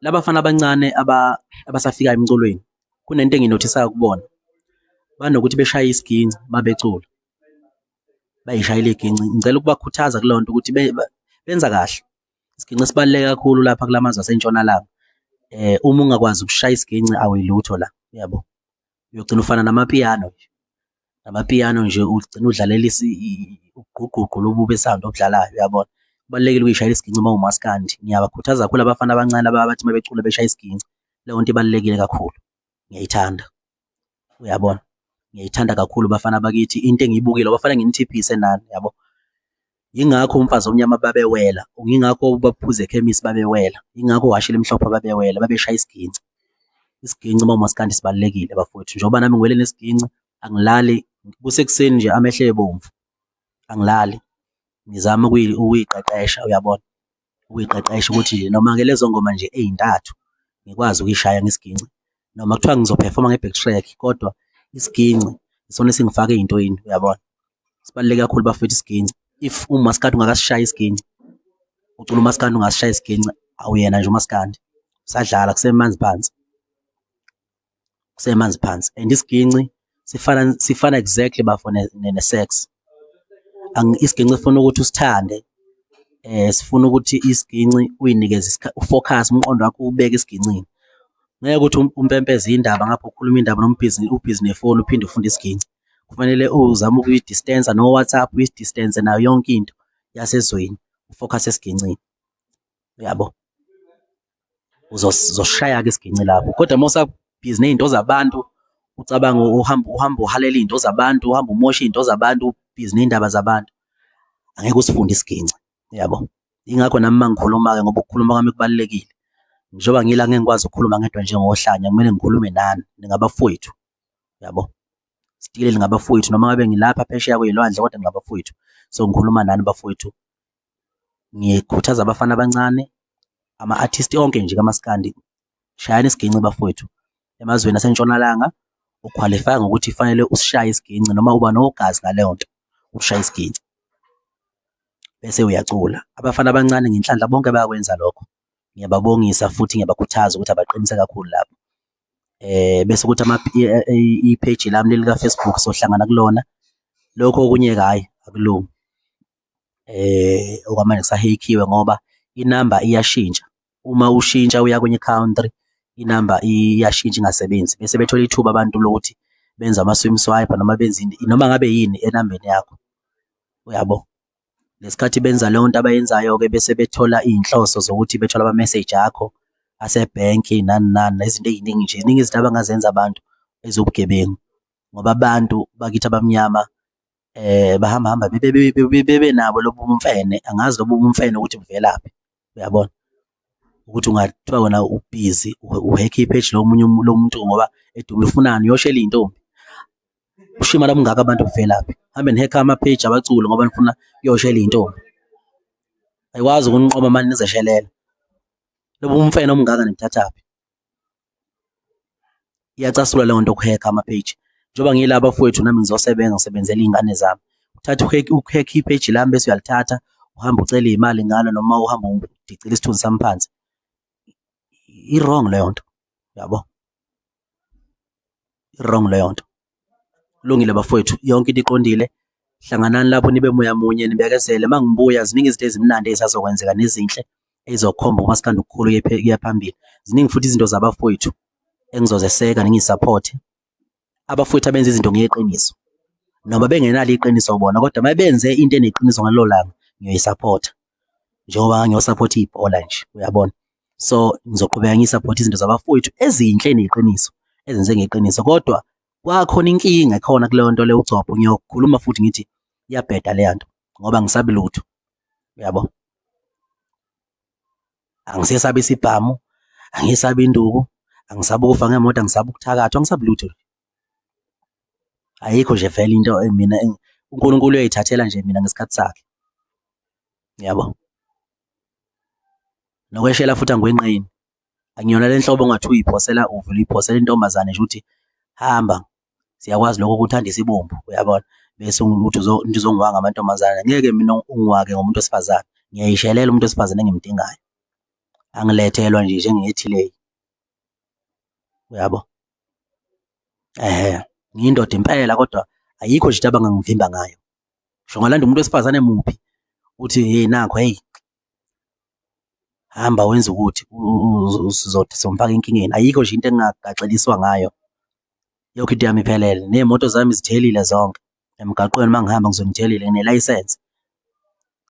Labafana abancane abasafikayo emculweni kunento enginothisayo kubona, banokuthi beshaye isiginci uma becula, bayishayele iginci. Ngicela ukubakhuthaza kuleyo nto ukuthi benza kahle. Isiginci sibaluleke kakhulu lapha kula mazwe asentshonalanga. Uma ungakwazi ukushaya isiginci awuyilutho la, uyabo? Uyogcina ufana namapiyano nje, namapiyano nje ugcine udlalela ugqugqugqu lobu besando obudlalayo, uyabona? Kubalulekile ukuy'shayela isiginci uma uwumaskandi. Ngiyabakhuthaza kakhulu abafana abancane abathi uma becula beshaye isiginci, leyo nto ibalulekile kakhulu, ngiyayithanda, uyabona? Ngiyayithanda kakhulu bafana bakithi, into engiyibukile ngoba kufanele nginithiphise nani, yabo? Yingakho umfazi omnyama babewela, yingakho uBaba Phuzekhemisi babewela, yingakho uHhashi Elimhlophe babewela, babeshaya isiginci. Isiginci uma umaskandi sibalulekile bafowethu, njengoba nami ngiwele nesiginci angilali kusekuseni nje amehlo ebomvu, angilali. Ngizama ukuyiqeqesha uyabona, ukuyiqeqesha ukuthi nje noma-ke lezo ngoma nje ey'ntathu ngikwazi ukuyishaya ngesiginci noma kuthiwa ngizophefoma nge-back track kodwa isiginci isona esingifaka ey'ntweni uyabona. Sibaluleke kakhulu bafowethu isiginci. If umaskandi ungakasishayi isiginci, ucula umaskandi ungasishayi isiginci awuyena nje umaskandi, usadlala kusemanzi phansi, kusemanzi phansi and isiginci sifana sifana exactly bafo ne-sex. Isiginci sifuna ukuthi usithande, sifuna ukuthi isiginci uy'nikeze u-focus umqondo wakho uwubeke esigincini. Ngeke ukuthi umpempeze indaba ngapha ukhuluma indaba noma ubhizi ubhizi nefoni uphinde ufunde isiginci. Kufanele uzame ukuyi-distance-a no-WhatsApp, uyi-distance-e nayo yonke into yasezweni, u-focus-e esigincini, uyabo? Uzoshaya-ke isiginci lapho kodwa uma usabhizi ney'nto zabantu ucabange uhambe uhambe uhalela iy'nto zabantu, uhambe umosha iy'nto zabantu, ubhizi ney'ndaba zabantu, angeke usifunde isiginci, uyabo? Yingakho nami uma ngikhuluma-ke ngoba ukukhuluma kwami kubalulekile. Njengoba ngila ngeke ngikwazi ukukhuluma ngedwa njengohlanya, kumele ngikhulume nani, ningabafowethu, uyabo? Sitikile ningabafowethu noma ngabe ngilapha phesheya kwey'lwandle kodwa ningabafowethu. So ngikhuluma nani bafowethu, ngikhuthaza abafana abancane, ama-artist onke nje kamaskandi, shayani isiginci bafowethu. Emazweni asentshonalanga ukhwalifaya ngokuthi fanele usishaye isiginci noma uba nogazi ngaleyo nto, ushaya isiginci bese uyacula. Abafana abancane ngenhlanhla bonke bayakwenza lokho. Ngiyababongisa futhi ngiyabakhuthaza ukuthi abaqinise kakhulu lapho. Bese kuthi ipheji lami leli lika-Facebook sohlangana kulona. Lokho okunye-ke hhayi akulungi. Okwamanje kusaheyikhiwe ngoba inamba iyashintsha. Uma ushintsha uya kwenye i-country, inamba iyashintsha ingasebenzi bese bethola ithuba abantu lokuthi benze ama-swim swipe noma benze ini noma ngabe yini enambeni yakho, uyabo? Ngesikhathi benza leyo nto abayenzayo-ke bese bethola iy'nhloso zokuthi bethole ama-message akho asebhenki nani nani nezinto ey'ningi nje. Ziningi izinto abangazenza abantu eziwubugebengu ngoba abantu bakithi abamnyama bahamba hamba bebe nabo lobu bumfene, angazi lobu bumfene ukuthi buvelaphi, uyabona? Ukuthi ungathiwa wena ubhizi uhekha ipheji lomunye lomuntu ngoba edume ufunani, uyoshela iy'ntombi. Ushimane obungaka abantu buvelaphi? Hambe nihekha ama-page abaculi ngoba nifuna kuyoshela iy'ntombi. Ayikwazi ukuniqoma mani nizeshelela. Lobu bumfene obungaka nibuthathaphi? Iyacasula leyo nto ukuhekha ama-page. Njengoba ngila bafowethu nami ngizosebenza ngisebenzela iy'ngane zami. Uthatha uhekhe i-page lami bese uyalithatha uhambe ucela iy'mali ngalo noma uhambe udicile isithunzi sami phansi. I-wrong leyo nto, uyabo? I-wrong leyo nto. Kulungile bafowethu, yonke into iqondile. Hlanganani lapho nibe moya munye nibekezele. Uma ngibuya ziningi izinto ezimnandi ezisazokwenzeka nezinhle ezizokhomba umaskandi ukukhulu kuya phambili. Ziningi futhi izinto zabafowethu engizozeseka ngiyisaphothe. Abafowethu abenza izinto ngeqiniso noma bengenalo iqiniso bona kodwa uma benze into eneqiniso ngalelo langa ngiyoyisaphotha njengoba ngiyosaphotha ibhola nje, uyabona? So ngizoqhubeka ngiyisaphothe izinto zabafowethu ezinhle neqiniso ezenze ngeqiniso kodwa kwakhona inkinga ekhona kuleyo nto leyo ugcobho ngiyokhuluma futhi ngithi iyabheda leya nto ngoba angisabi lutho, uyabo? Angisesabi isibhamu, angisabi induku, angisabi ukufa ngemoto, angisabi ukuthakathwa, angisabi lutho. Ayikho nje vele into mina uNkulunkulu uyoyithathela nje mina ngesikhathi sakhe, yabo? Nokweshela futhi angikwenqeni. Angiyona le nhlobo ongathi uyiphosela uvele uyiphosela intombazane nje uthi hamba siyakwazi lokho kuthanda isibumbu uyabona bese uthi uzongiwanga amantombazane ngeke mina ungiwake ngomuntu wesifazane ngiyayishelela umuntu wesifazane engimdingayo. Angilethelwa nje njengethileyi, uyabo? Ehhe, ngiyindoda impela kodwa ayikho nje into abangangivimba ngayo. Ngisho ungalanda umuntu wesifazane muphi uthi hheyi nakhu hheyi hamba wenze ukuthi sizomfaka enkingeni, ayikho nje into engingagaxeliswa ngayo. Yonke into yami iphelele ney'moto zami zithelile zonke emgaqweni uma ngihamba ngisuke ngithelile nginelayisense.